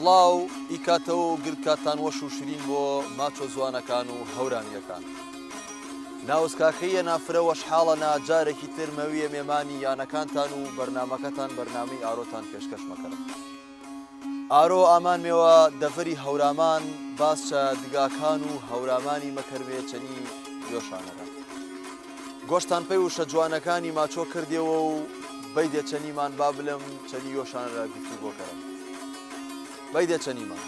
سڵاو ئی کاتە و گرد کاتتان وەش و شرین بۆ ماچۆ زوانەکان و هەورامیەکان. ناوز کاکەییە نا فرە وەشحاڵە نا جارێکی تر مەویە مێمانی یانەکانتان و بەرنامەکەتان بەرنامەی ئارۆتان پێشکەش مەکەرم. ئارۆ ئامان مێوە دەڤەری هەورامان باس چە دگاکان و هەورامانی مەکەرمێ چەنی یۆشانەرە. گۆشتان پەی وشە جوانەکانی ماچۆ کردێوە و بەیدێ چەنیمان با بلم چەنی یۆشانەرە گفتوگۆ کەرم. بەیدێ چەنیمان.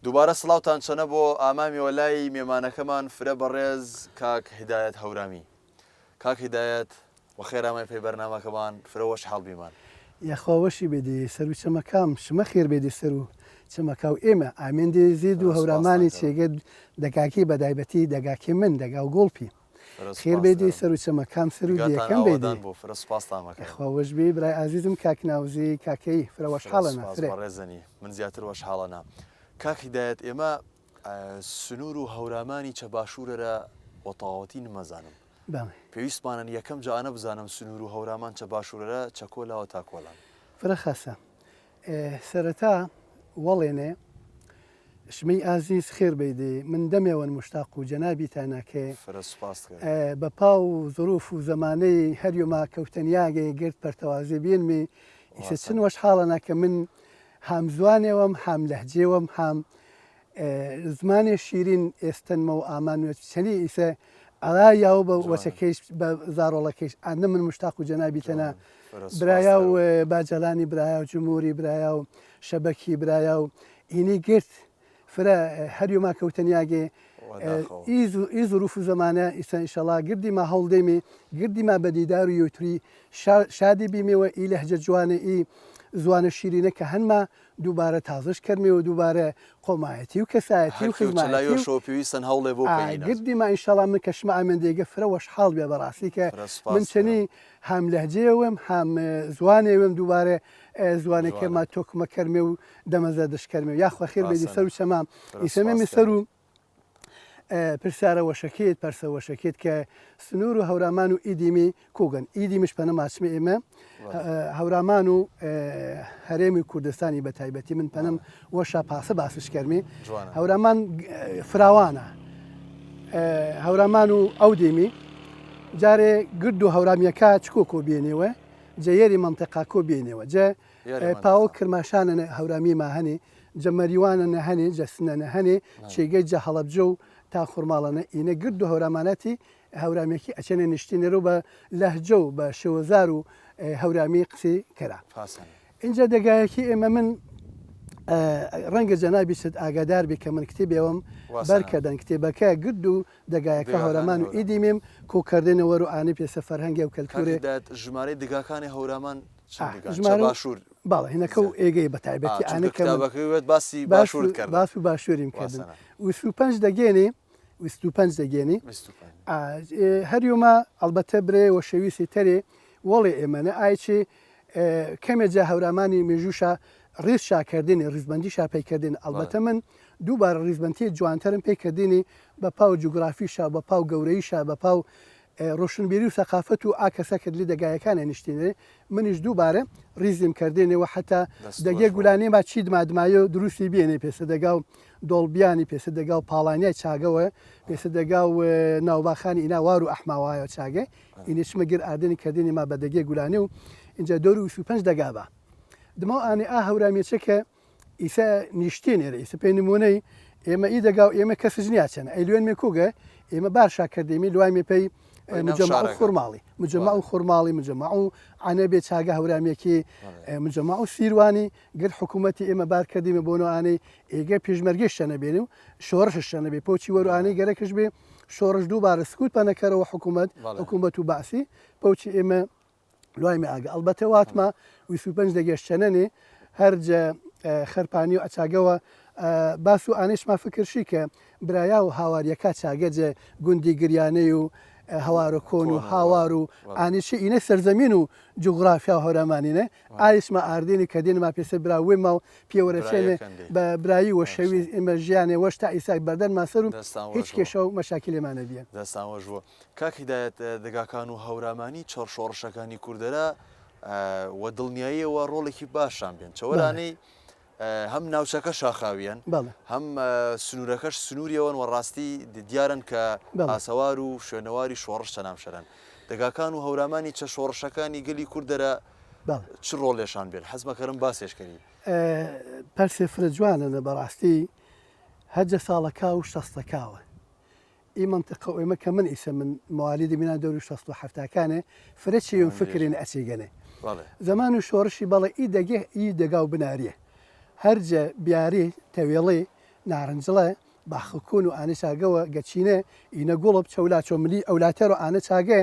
دووبارە سڵاوتان چەنە بۆ ئامامیەوە لای مێمانەکەمان فرە بەڕێز کاک هیدایەت هەورامی. کاک هیدایەت وەخێر ئامای پەی بەرنامەکەمان فرە وەشحاڵ بیمان. یاخوا وەشی بێدی سەرو چەمەکام شمە خێر بێدی سەرو چەمەکاو ئێمە ئامێندێ زید و فرە سوپاستان هەورامانی کەم. چێگە دەگاکی بەدایبەتی دەگاکێ من دەگاو گۆڵپی فرە خێر سوپاست بێدی کەرم. سەرو چەمەکام سەرو دگاتان دێکەم ئاوەدان بێدی. بۆ فرە سوپاستان مەکەرم. یاخوا وەش بی برای ئازیزم کاک ناوزی کاکەیی فرە فرە وەشحاڵەنە سوپاس فرە. بەڕێزەنی من زیاتر وەشحاڵەنە. کاک هیدایەت ئێمە سنوور و هەورامانی چە باشوورەرە وە تەواوەتی نمەزانم. بەڵێ. پێویستمانەن یەکەم جا ئانە بزانم سنوور و هەورامان چە باشوورەرە چە کۆلاوە تا کۆلان. فرە خاسە. سەرەتا وەڵێنێ شمەی ئازیز خێر بەیدێ من دەمێوەن موشتاق و جەنابیتانە کە فرە سوپاست کەرم. بە پا و زروف و زەمانەی هەریۆما کەوتەنیاگێ گرد پەرتەوازێ بینمی ئیسە چن واسەنە. وەشحاڵەنە کە من هام زوانێوەم هام لەهجێوەم هام زمانێ شیرین ئێستەنمە و ئامان وێ چەنی ئیسە ئەرا یاو بە جوانە. وەچەکەیش بە زارۆڵەکەیش ئاندە من مشتاق و جەنابی تەنە جوانە. فرە سوپاست برایا و کەرم. باجەلانی برایا و جمهوری برایا و شەبەکی برایا و ئینی گرت فرە هەریۆما کەوتەنیاگێ وەداخەوە. ئی زروف و زەمانە ئیسە ئینشەڵا گردیما هەوڵ دەیمێ گردیما بە دیدار و یوتری شادی بیمێوە ئی لەهجە جوانە ئی زوانە شیرینە کە هەنما دووبارە تازەش کەرمێ و دووبارە قۆمایەتی و کەسایەتی و هەرکی و خزمایەتی و چلایۆشەوە پێویستن هەوڵێ بۆ پەیینە. گردیما ئینشەڵا من کە شمە ئامێندێگە فرە وەشحاڵ بێ بەڕاستی کە فرە من سپاست چەنی کەرم. هام لەهجەیەوەم هام زوانێوم دووبارە زوانەکەما جوانە. تۆکمە کەرمێ و دەمەزە دش کەرمێ یاخوا خێر بێدی باسەنە. سەر و چەما فرە ئیسەمێ سپاست می سەر کەرم. و پرسیارە وەشەکێت پەرسە وەشەکێت کە سنوور و هەورامان و ئیدیمی کوگن ئیدیمش پەنە ماچمە ئێمە هەورامان و هەرێمی کوردستانی بە تایبەتی من پەنم وەشا پاسە باسش کەرمی هەورامان فراوانە هەورامان و ئەو دیمی جارێ گرد و هەورامیەکە چکۆ کۆ بێنێوە جەیەری منطقا کۆ بێنێوە جە پاوە کرماشانە هەورامی ماهەنی جە مەریوانە نە هەنێ جە سنە نە هەنێ چێگەی جە هەڵەبجە و تا خورماڵە نە ئینە گرد و هەوراماناتی هەورامیەکی ئەچێنە نیشتینەرە و بە لەهجە و بە شێوەزار و هەورامی قسەی کەرا. ئینجا دەگایەکی ئێمە من ڕەنگە جەنابیشت ئاگادار بی کە من کتێبێوم بەر کردن کتێبەکە گرد و دەگایەکە هەورامان و ئیدیمیم کۆ کردنە وەر و ئانی پێسە فەرهەنگێ و کەلتورێ. ژمارەی دگاکانی هەورامان ژمارە باشوور بەڵێ هینەکە و ئێگەی بە تایبەتی ئانە کە باسی باشوور کرد باس و باشووریم کردن 25 دەگەێنی 25 دەگەێنی هەریومە ئەلبەتە برێ وە شەویستی تەرێ وەڵێ ئێمەنە ئایچێ کەمێ جا هەورامانی مێژووشە ڕیز شاکردنی ڕیزبندی شا پێکردن ئەلبەتە من دووبارە ڕیزبندی جوانترم پێکردنی بە پاو جوگرافی شا بە پاو گەورەی شا بە پاو ڕۆشنبیری و سەقافەت و ئا کەسە کە لی دەگایەکانێ نیشتینێ منیش دووبارە ڕیزیم کردێنێ و حەتا دەست دەگێ خۆش بۆ. گولانێ ما چی دما دمایۆ دروستی بێنێ پێسە دەگا و دۆڵبیانی پێسە دەگا و پاڵانیای چاگەوە پێسە دەگا و ناوباخانی ئینا وار و ئەحماوایە چاگە ئینێ چمە گر ئاردنی کردنی ما بە دەگێ گولانێ و ئینجا دۆر و 25 دەگا با دما ئانێ ئا هەورامیەچە کە ئیسە نیشتێن ئێرە ئیسە پێ نمونەی ئێمە ئی دەگا و ئێمە کەسج نیاچەنە ئەی لوێن مێ کوگە ئێمە بار شا کردێمی لوای مێ پێی مجەمع و خورماڵی مجەمع و خورماڵی مجەمع و عەنەبێ چاگە هەورامیەکی مجەمع و سیروانی گرد حکوومەتی ئێمە بار کردیمە بۆ نوانەی ئێگە پێشمەرگەش شەنە بێنێ و شۆڕش شەنە بێ پۆچی وەروانەی گەرەکش بێ شۆڕش دووبارە سکوت پەنەکەرەوە حکوومەت حکوومەت و بەعسی پۆچی ئێمە لوای مە ئاگە ئەڵبەتە واتمە 25 دەگەش چەنەنێ هەر جە خەرپانی و ئەچاگەوە باس و ئانێشما فکرشی کە برایا و هاواریەکە چاگە جە گوندی گریانەی و. هەوارە کۆن و هاوار و ئانیچی ئینە سەرزەمین و جوگرافیا و هەورامانینە ئایسما ئاردێنی کە دێنما پێسە برا وێما و پێوەرەچێنێ بە برایی و شەوی ئێمە ژیانێ وەش تا ئیسای بەردەن ماسەر و هیچ کێشە و مەشاکیلێمان نەبیە. دەستان وەش بۆ. کاک هیدایەت دەگاکان و هەورامانی چڕ شۆڕشەکانی کوردەرا وە دڵنیاییەوە ڕۆڵێکی باشان بێن چەوەرانەی هەم ناوچەکە شاخاوییەن، هەم سنوورەکەش سنووریەوەن و ڕاستی دیارن کە ئاسەوار و شوێنەواری شۆڕش تەنام شەرەن. دەگاکان و هەورامانی چە شۆڕشەکانی گەلی کورد دەرە چ ڕۆڵێشان بێن؟ حەز مەکەرم باسێش کەری. پرسێ فرە جوانەنە بەڕاستی هەجە ساڵەکا و شەستەکاوە ئی مەنتقە ئێمە کە من ئیسە من موالیدی مینا دەوری شەست و حەفتاکانێ فرە چێوم فکرێن ئەچێگەنێ زەمان و شۆڕشی بەڵێ ئی دەگێ ئی دەگا و بناریە هەرجە بیاری تەوێڵێ نارنجڵە باخکون و ئانە چاگەوە گەچینە ئینە گوڵب چەولا چۆ ملی ئەولاتەر و ئانە چاگە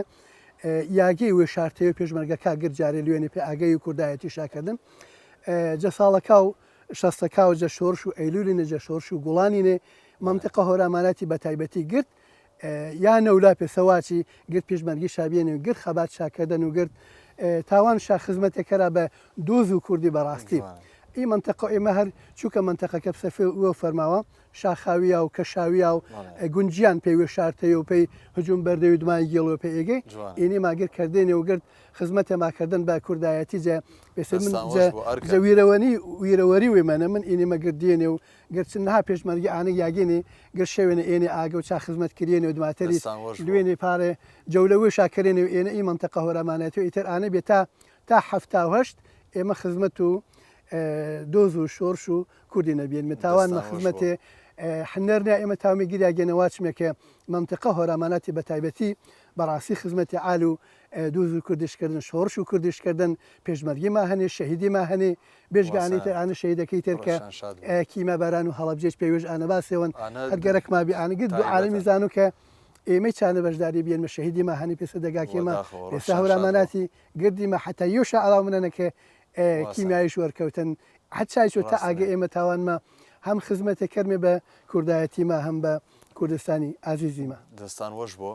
یاگەی وێ شارتەوە پێشمەرگەکە گر جارێ لوێنێ پێ ئاگەی و کوردایەتی شاکردن جە ساڵەکە و شەستەکاو جە شۆرش و ئەیلولی نە جە شۆرش و گوڵانی نێ مەنتقە هۆراماناتی بە تایبەتی گرت یا نەولا پێسەواچی گرت پێشمەرگی شابیێنێ و گرت خەبات شاکردن و گرت تاوان شا خزمەتێ کەرا بە دۆز و کوردی بەڕاستی ئی مەنتقە ئێمە هەر چووکە مەنتەقەکە بسەفێ و فەرماوە شاخاویا و کەشاویا و گونجیان پێی وێ شارتەی و پێی هجوم بەردەی و دمای گێڵ و پێ ئێگەی ئینی ماگر کردێنێ و گرت خزمەتێ ماکردن بە کوردایەتی جە پێسێ من جە جە ویرەوەنی ویرەوەری وێمەنە من ئینی مەگر دێنێ و گەر چ نها پێشمەرگی ئانە یاگێنێ گەر شەوێنە ئێنێ ئاگە و چا خزمەت کریێنێ و دماتەری لوێنێ پارێ جەولە وێ شاکرێنێ و ئێنە ئی مەنتەقە هۆرامانەتی و ئیتر ئانە بێ تا تا 78 ئێمە خزمەت و دۆز و شۆرش و کوردی نەبیێن من تاوان مە خزمەتێ حنەر نیا ئێمە تاومی گریاگەنە واچمێکە مەنتقە هۆراماناتی بە تایبەتی بەڕاستی خزمەتی عال و دوز و کوردش کردن شۆڕش و کوردش کردن پێشمەرگی ما هەنێ شەهیدی ما هەنێ بێژگە ئانەی تر ئانە شەهیدەکەی تر کە کیما باران و هەڵەبجەیش پێوێژ ئانە باسێون هەر گەرەک مابی ئانە گرد دو عالەمی زانو کە ئێمەی چانە بەشداری بیێنمە شەهیدی ما هەنی پێسە دەگاکێمە پێسە هەوراماناتی گردی ما حتا یۆشە ئەڵاو منەنە کە کیمیایش وەرکەوتن حچای چۆ تا ئاگە ئێمە تاوانمە هەم خزمەتێ کەرمێ بە کوردایەتی ما هەم بە کوردستانی ئازیزی ما. دەستان وەش بۆ.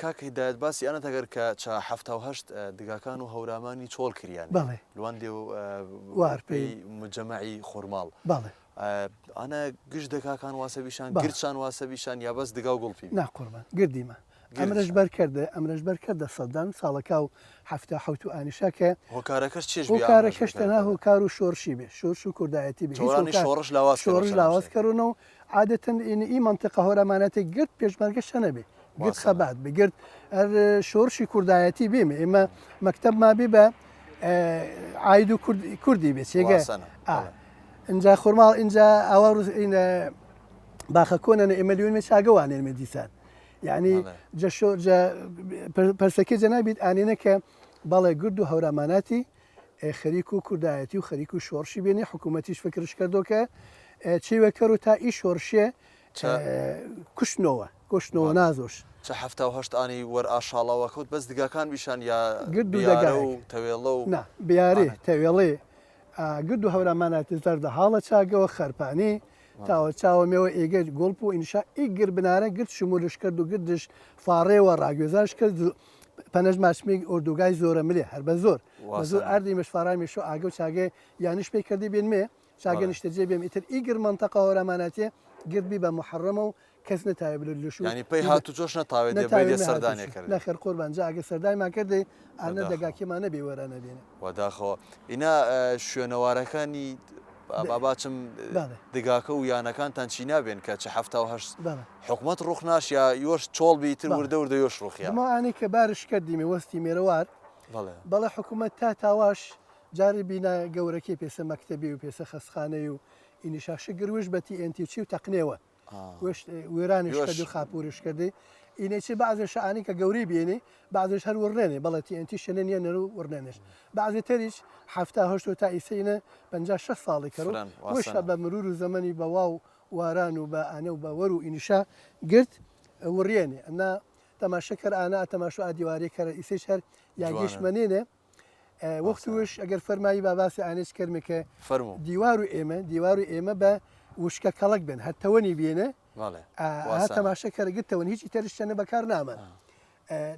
کاک هیدایەت باسی ئەنەت ئەگەر کە چا 78 دگاکان و هەورامانی چۆڵ کریان بەڵێ. لوان دێ و وار پێی مجەمەعی خورماڵ. بەڵێ. ئەنە گشت دەکاکان واسە بیشان گرچان واسە بیشان یا بەس دگا و گوڵپی؟ نا قوربان گردیمە. ئەمرەش بەر کردە ئەمرەش بەر کردە سەدام ساڵەکا و 77 و ئانیشا کە هۆکارەکەش چێش هۆکارەکەش تەنها هۆکار و شۆرشی بێ شۆرش و کوردایەتی بێ هیچ شۆڕش لاواز شۆڕش لاواز کەرونە و عادەتەن ئینی ئی مەنتقە هۆرامانەتێک گرت پێشمەرگە شەنە بێ گرت خەبات بگرت هەر شۆرشی کوردایەتی بێمە ئێمە مەکتەب مابێ بە عاید و کوردی بێ چێگە اینجا خورماڵ اینجا ئاوا ڕز ئینە باخە کۆنەنە ئێمە لیون مێ چاگەوانێن مێ دیسان یعنی جە شۆ جە پرسەکەی جەنابیت ئانینە کە بەڵێ گرد و هەوراماناتی خەریک و کوردایەتی و خەریک و شۆڕشی بێنێ حکوومەتیش فکرش کردو کە چیوە کەر و تا ئی شۆڕشێ کوشتنەوە کوشتنەوە نازۆش. چ 78 ئانی وەر ئاشاڵاوە کەوت بەس دگاکان بیشان یا گرد و بیارە و تەوێڵە و نا بیارێ تەوێڵێ گرد و هەوراماناتی زەردە هاڵە چاگەوە خەرپانی تاوە چاوە مێوە ئێگەر گوڵپ و ئینشا ئی گر بنارە گرد شمولش کرد و گردش فاڕێوە ڕاگوێزاش کرد پەنەش ماچمیگ ئۆردوگای زۆرە ملێ هەر بە زۆر بە زۆر ئاردی مشفارای مشۆ ئاگە و چاگێ یانیش پێی کردی بێنمێ چاگە نیشتەجێ بێم ئیتر ئیگر مەنتەقە هۆراماناتێ گرد بی بە محەڕەمە و کەس نەتاوێ بلو لشو یانی پێی هاتوچۆش نەتاوێ دێ بێ سەردانێ کرد نەخێر قوربان جا ئەگە سەردایمان کردێ ئانە دەگاکێمان نەبێ وەرە نەبێنێ. وەداخەوە ئینا شوێنەوارەکانی با باچم دگاکە و یانەکانتان چی نابێن کە چ 78 حکومەت ڕوخناش یا یۆش چۆڵ بی تر وردە وردە یۆش ڕوخیا. دما ئانەی کە بارش کردیمێ وەستی مێرەوار بەڵێ حکومەت تا تاواش جاری بینا گەورەکەی پێسە مەکتەبی و پێسە خەستخانەی و ئینیشا شگر وش بە تی ئێن تی و چی و تەقنێوە وش وێرانش کرد و خاپوورش کردی ئینەی چی بەعزێ شەئانی کە گەورەی بێنێ بەعزێش هەر وڕنێنێ بەڵێ تی ئێن تی شەنێ نییە نەر و وڕنێنێش بەعزێ تریش حەفتا هەشت و تا ئیسەینە 50 شەست ساڵی کەرو وشە بە مرور و زەمەنی بە واو واران و بە ئانە و بە وەر و ئینیشا گرت وڕێنێ ئەنا تەماشە کەر ئانا تەماشۆ ئا دیوارێ کەرە ئیسەیش هەر یاگیش مەنێنێ وەختوش ئەگەر فەرمایی با باسی ئانێچ کەرمێ کە دیوار و ئێمە دیوار و ئێمە بە وشکە کەڵک بن هەر تەوەنی بێنێ تەماشە کەرە گرتەوەن هیچی تەرشتەنە بەکار نامەن.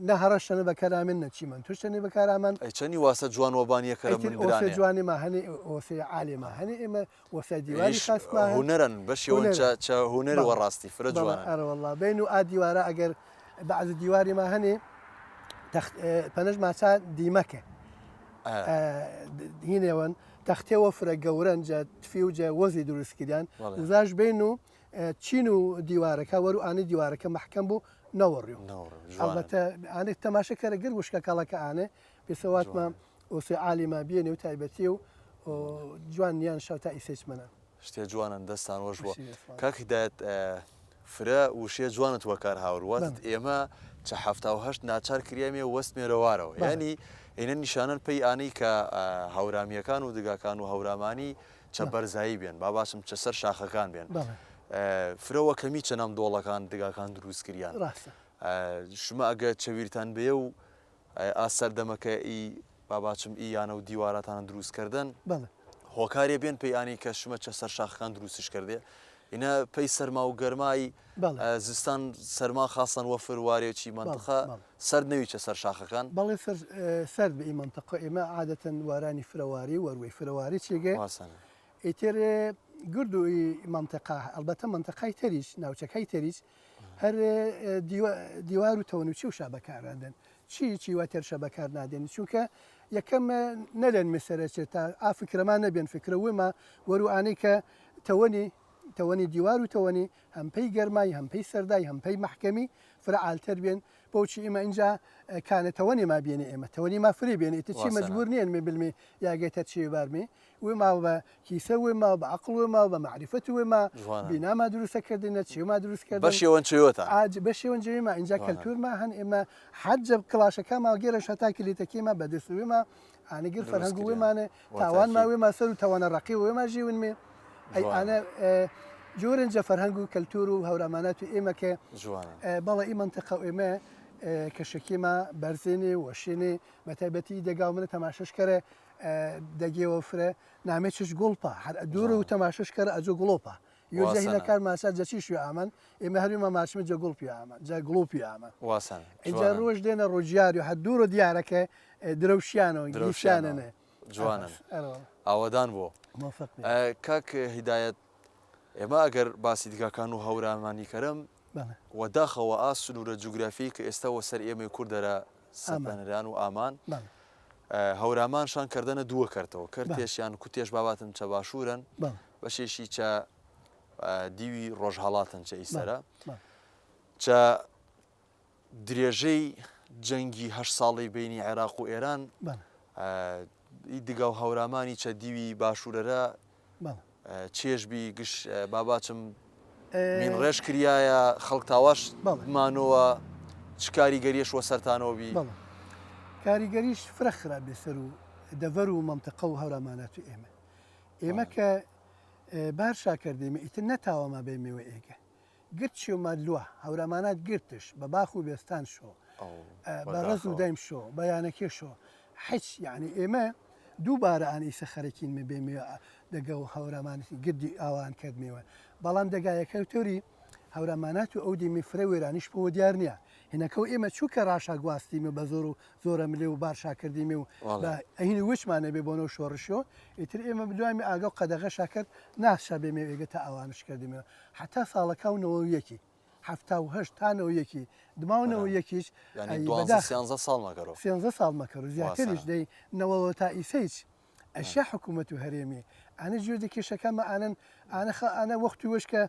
نە هەڕەشەنە بەکەرامن نە چیمەن توشتەنێ بەکارامەن. ئەی چەنی واسە جوان وەبان یەکەرە ئیتر من ئۆسێ درانێ. جوانێ ما هەنێ ئۆسێ عالێ ما هەنێ ئێمە وەسای دیواری ئیش خاس ما هەن هونەرن بەشێوەن هونەرە چە چە هونەر بەڵێ وە ڕاستی فرە بەڵێ جوانن. ئەرە وەڵا بین و ئا دیوارە ئەگەر بەعز دیواری ما هەنێ تەخت پەنەش ماچا دیمەکە ئە. هینێوەن تەختێ وەفرە گەورەن جە تفی و جە وەزی دروست کریان بەڵێ. وزاش بین و چین و دیوارەکە وەرو ئانەی دیوارەکە مەحکەم بوو نەوەڕیو نەوەڕیو جوانن. ئەڵبەتە ئانێ تەماشە کەرە گر وشکە کەڵەکە ئانێ پێسەواتمە جوانن. ئۆسێ عالیما بێنێ و تایبەتی و جوان نیان شەو تا ئیسەیچ مەنە. شتێ جوانن دەستان وەش بۆ. وشی سپاس. کاک هیدایەت فرە وشێ جوانت وەکار هاور واتت بەڵێ. ئێمە چە 78 ناچار کریایمێ وەست مێرەوارەوە بەڵێ. یانی ئینە نیشانەن پەی ئانەی کە هەورامیەکان و دگاکان و هەورامانی چە بەرزایی بێن با باسم چە سەر شاخەکان بێن فرە وە کەمی چە نام دۆڵەکان دگاکان دروست کریان شما ئەگە چەویرتان بێ و ئا سەردەمەکە ئی با باچم ئی یانە و دیواراتان دروست کردن هۆکارێ بێن پێی ئانی کە شمە چە سەر شاخەکان دروستش کردێ ئینە پەی سەرما و گەرمای زستان سەرما خاصەن وەفر وارێ چی مەنتقە سەرد نەوی چە سەر شاخەکان؟ بەڵێ سەر سەرد بە ئی مەنتەقە ئێمە عادەتەن وارانی فرەواری وەروەی فرەواری چێگێ واسەنە. ئیتر گرد و ئی مەنتەقە ئەڵبەتە مەنتەقای تەریش ناوچەکای تەریش هەر دیوار و تەوەنوچی و شا بەکاراندن چی چی وە تەرشە بەکار نادێن چونکە یەکەم نەلێن مسەرە چێت تا ئا فکرەمان نەبێن فکرە وما وەرو ئانەی کە تەوەنی تەوەنی دیوار و تەوەنی هەم پەی گەرمای هەم پەی سەردای هەم پەی مەحکەمی فرە عالتر بێن بۆچی ئێمە ئینجا کانە تەوەنی ما بێنێ ئێمە تەوەنی ما فرێ بێنێ ئیتر چی واسەنە. مەجبور نییە مێ بلمێ یاگەتە چێ بارمێ وێ ما بە کیسە وێ ما بە عەقڵ وێ ما بە مەعریفەت وێ ما جوانە. بینا ما دروستە کردنە چێ ما دروست کردن بەشێوەن چێوەتان. ئاج بەشێوەن جێ ما ئینجا جوانە. کەلتور ما هەن ئێمە حەجە کڵاشەکە ما گێرەش هەتا کلیتەکەی ما بەدەست وێ ما ئانەگر دروست فەرهەنگ وێ کریان. مانێ تاوان ما وەتاکید. وێ ما سەر و تاوانە ڕەقی وێ ما ژیون مێ ئەی جوانە. ئانە جورن جە فەرهەنگ و کەلتور و هەورامانات و ئێمە کە جوانە. بەڵێ ئی مەنتقە و ئێمە کەشەکی ما بەرزێنێ وەشێنێ بە تایبەتی دەگاو منە تەماشەش کەرە دەگێوە فرە نامێ چش گوڵپە هەر دوور و جوانە. تەماشەش کەرە ئەجۆ گوڵۆپە یۆجە هینە واسەنە. کار ماسا جەچی شوێ ئامان ئێمە هەروی ماشمە جە گوڵپی ئامان جە گڵۆپی ئامان واسەنە. ئینجا جوانن. ڕۆژ دێنە ڕۆژیار و هەر دوور و دیارەکە درەوشیانەوە درەوشیانەوە. گیشانەنێ جوانن. ئەرەوە. ئاوەدان بۆ. مۆفق بێ. کاک هیدایەت ئێمە ئەگەر باسی دگاکان و هەورامانی کەرم بەڵێ. وەداخەوە ئا سنوورە جوگرافی کە ئێستا وەسەر ئێمەی کوردەرە ئامان. سەپەنران و ئامان بەڵێ. هەورامان شان کردنە دووە کەرتەوە بەڵێ. کەرتێشیان کوتێش باباتن چە باشوورن بەڵێ. بەشێشی چە دیوی ڕۆژهەڵاتن چە بەڵێ. ئیسەرە بەڵێ. چە درێژەی جەنگی 8 ساڵەی بینی عێراق و ئێران بەڵێ. ئی دگا و هەورامانی چە دیوی باشوورەرە بەڵێ. چێژ بی گش باباچم مین ڕێژ کریایە خەڵک تاواش بەڵێ. مانەوە چ کاریگەریەش وە سەرتانەوە بی؟ بەڵێ. کاریگەریش فرە خراپ بێ سەر و دەڤەر و مەنتقە و هەورامانات و ئێمە. ئێمە کە بار شاکردیمە ئیتر نەتاوەما بێمەوە ئێگە. گرت چێوما لوە هەورامانات گرتش بە باخ و بێستان شۆ بە ڕەز و دایم شۆ بە یانەکێ شۆ حچ یعنی ئێمە دووبارە ئان ئیسە خەرەکین مێ بێمێ دەگە و هەورامانەتی گردی ئاوان کردمێوە بەڵام دەگایەکە تۆری هەورامانات و ئەو دیمی فرە وێرانیش پەوە دیار نییە هینەکە و ئێمە چووکە ڕاشا گواستیمە بە زۆر و زۆرە ملێ و بارشا کردیمێ و بە ئەهین وچمانە بێ بۆنەوە شۆڕشۆ ئیتر ئێمە بدوامی ئاگا و قەدەغە شاکرد ناشا بێمێ ئێگە تا ئەوانش کردیمەوە حتا ساڵەکە و نەوە یەکی 78 تا نەوە یەکی دما و نەوە یەکیش یعنی 12 13 ساڵ مەکەرۆ 13 ساڵ مەکەرۆ زیاتریش دەی نەوەوە تا ئیسەیچ ئەشیا حکوومەت و هەرێمی ئەنە جوێدە کێشەکەمە ئەنن ئەنە خە ئەنە وەختی وەش کە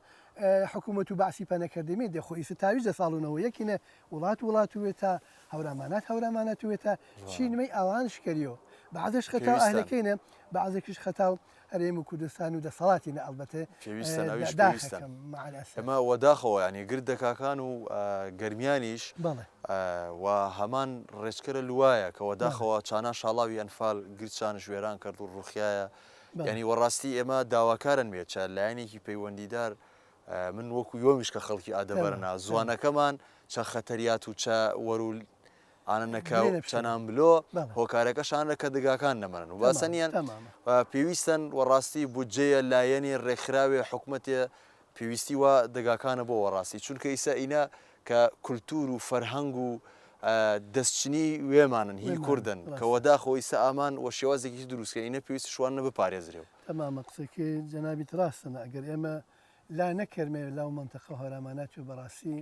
حکوومەت و بەعسی پەنەکردیمی دێ خۆ ئیسە تاویش دە ساڵ و نەوە یەکینە وڵات وڵات وێتە هەورامانات هەورامانات وێتە چینمەی ئاوانش کەریۆ بەعزش خەتا ئەهلەکەینە بەعزێکیش خەتا و هەرێم و کوردستان و دەسەڵاتی نە ئەڵبەتە پێویستە ئەویش پێویستە داخەکەم مع الأسف. ئەمە وەداخەوە یانی گرد دەکاکان و گەرمیانیش بەڵێ. و هەمان ڕێچکەرە لوایە کە وەداخەوە چانا شاڵاوی ئەنفال گرچانش وێران کرد و ڕوخیایە بەڵێ. یعنی وەڕاستی ئێمە داواکارن بێت چە لایەنێکی پەیوەندیدار من وەکو یۆمیش کە خەڵکی ئادەبەرنا زوانەکەمان چە خەتەریات و چە وەرو ئانە نەکا و بلێنە بشێ. چەنان بلۆ بەڵێ. هۆکارەکەشانە کە دگاکان نەمەنن و تەمام باسەنیان تەمامە. پێویستن وەڕاستی بودجەیە لایەنی ڕێکخراوێ حکومەتێ پێویستی وە دگاکانە بۆ وەڕاستی چونکە ئیسا ئینە کە کولتور و فەرهەنگ و دەستچنی وێمانن هی کوردن کە وەداخەوە ئیسە ئامان وە شێوازێکی تر دروست کەن ئینە پێویستە شواننە بپارێزرێ و. تەمامە قسەکەی جەنابیت ڕاستەنە ئەگەر ئێمە لا نەکەرمێ لاو مەنتەقە هەورامانات و بەڕاستی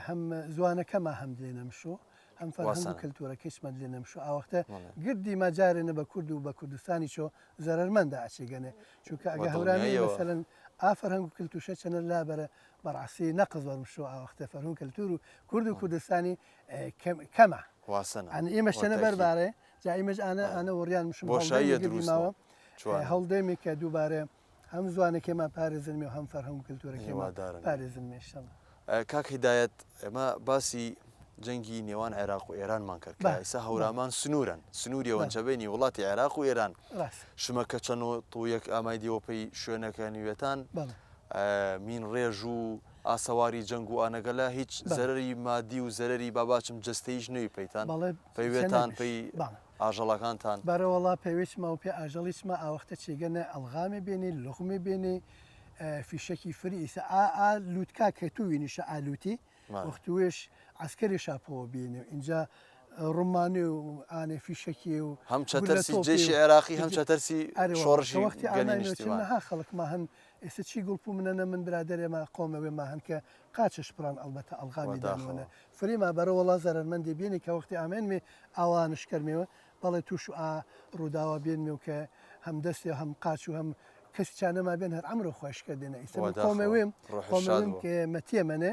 هەم زوانەکەما هەم دلێ نەمشۆ هەم فەرهەنگ و کەلتورەکەیشمان دلێ نەمشۆ ئاوەختە گردی ما جارێ نە بە کورد و بە کوردستانی چۆ زەرەرمەندە ئەچێگەنێ چونکە ئەگە هەورامی مەسەلەن ئا فەرهەنگ و کلتوشە چەنە لابەرە بەڕاستی نەقز وەرمشۆ ئاوەختە فەرهەنگ کەلتور و کورد و کوردستانی کەمە ئەن ئێمە شتەنە بەربارێ جا ئیمەش ئانە ئانە وڕیان مشم بۆشاییە دروست ماوە هەڵدێمی کە دووبارە هەم زوانەکەمان پارێزنمێ و هەم فەرهەنگ و کلتورەکەمان پارێزنمێ ئیشەڵا. کاک هیدایەت ئێمە باسی جەنگی نێوان عێراق و ئێرانمان کرد کە ئیسا هەورامان سنوورن سنووری وەنچەبینی وڵاتی عێراق و ئێران شمە کە چەند و یەک ئامای دیوە پێی شوێنەکە نوێتان مین ڕێژ و ئاسەواری جەنگ و ئانەگەلە هیچ زەرری مادی و زەرری باباچم جستەیش نوی پێیتان پەیوێتان پێی ئاژەڵەکانتان؟ بەرەوەڵا پێویچما و پێ ئاژەڵیچما ئاوەختە چێگە نە ئەڵغامێ بێنێ لوغمێ بێنێ فیشەکی فری ئیسە ئا ئا لوتکا کە تو وینیشە ئا لوتی وەختوێش عەسکەری شاپۆوە بێنێ و ئینجا ڕمانێ و ئانێ فیشەکی و هەم چەتەرسی جێشی عێراقی هەم چەتەرسی شۆڕشی وەختی گەلی ئامای نیشتیمان. نها خەڵک ما هەن ئێستا چی گوڵپ و منەنە من برادەرێ ما قۆمەوێ ما هەن کە قاچش پڕان ئەڵبەتە ئەڵغامی دانوەنە وەداخەوە. فریما بەرەوەڵا زەرەرمەندی بینی کە وەختی ئامێنمی ئاوانش کەرمێوە بەڵێ توش ئا ڕووداوە بێنمێ و کە هەم دەستێ و هەم قاچ و هەم کەسی چا نەما بێن هەر عەمرۆ خوەش کردێنە ئیسە من وەداخەوە. قۆمەوێم ڕۆحی شاد قۆمەوێم بۆ. کە مەتیە مەنێ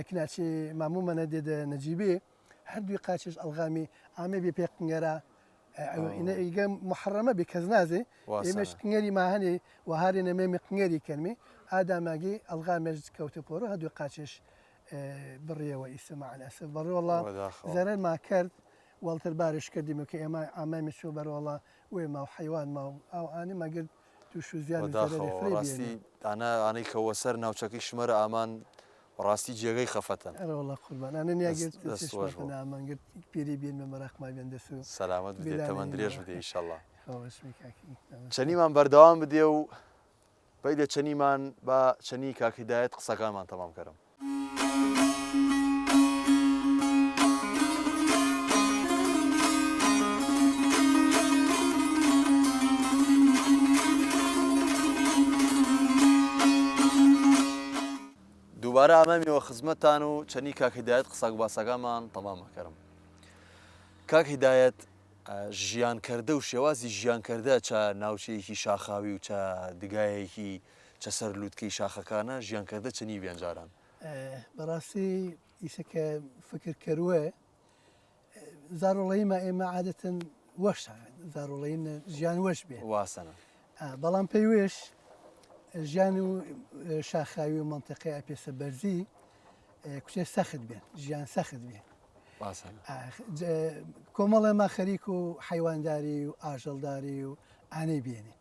کناچی ماموو مەنە دێدە نەجیبێ هەردووی قاچش ئەڵغامی ئامێ بێ پێ قنگەرا ئینە ئیگە محرمە بێ کەس نازێ ئێمەش قنگەری ماهەنێ وهارێ نەمێمی قنگەری کەرمێ ئاداماگی ئەڵغامێش کەوتە پۆرۆ هەردووی قاچش بڕیەوە ئیسە مع الاسف بەڕێ وەڵا زەرەرما کرد وەڵتر بارش کردیم کە ئێمە ئامامی چۆ بەرۆڵا وێ ما و حیوان ما و ئاو ئانی مەگرت توش و زیان و زەرەری وەداخەوە فرەی ڕاستی بێنێ. ئانە ئانەی کە وەسەر ناوچەکەی شمەرە ئامان بەڕاستی جێگەی خەفەتەن. ئەرە وەڵا قوربان ئانە نیا دەست گرت دەست چشما خۆش بۆ. پەنا ئامان گرت پیری بێنمە مەراقما بێن دەس و سەلامەت بدێ بیلانە تەمەن درێژ هینەوە. بدێ ئیشەڵا. خۆش بی کاکی مامۆستا. چەنیمان بەردەوام بدێ و پەیدە چەنیمان با چەنی کاک هیدایەت قسەکانمان تەمام کەرم. دووبارە ئامامیەوە خزمەتتان و چەنی کاک هیدایەت قساک باسەکانمان تەمام ئەکەرم. کاک هیدایەت ژیان کردە و شێوازی ژیان کردە چە ناوچەیەکی شاخاوی و چە دگایەکی چە سەر لوتکەی شاخەکانە ژیان کردە چەنی بیان جاران؟ بەڕاستی ئیسە کە فکر کەروە زارۆڵەیمە ئێمە عادەتەن وەشە زارۆڵەین ژیان وەش بێ واسەنە بەڵام پێی وێش ژیان و شاخاوی و مەنتەقەی ئەپێسە بەرزی کوچێ سەخت بێن ژیان سەخت بێن کۆمەڵێ ما خەریک و حیوانداری و ئاژەڵداری و ئانەی بێنێ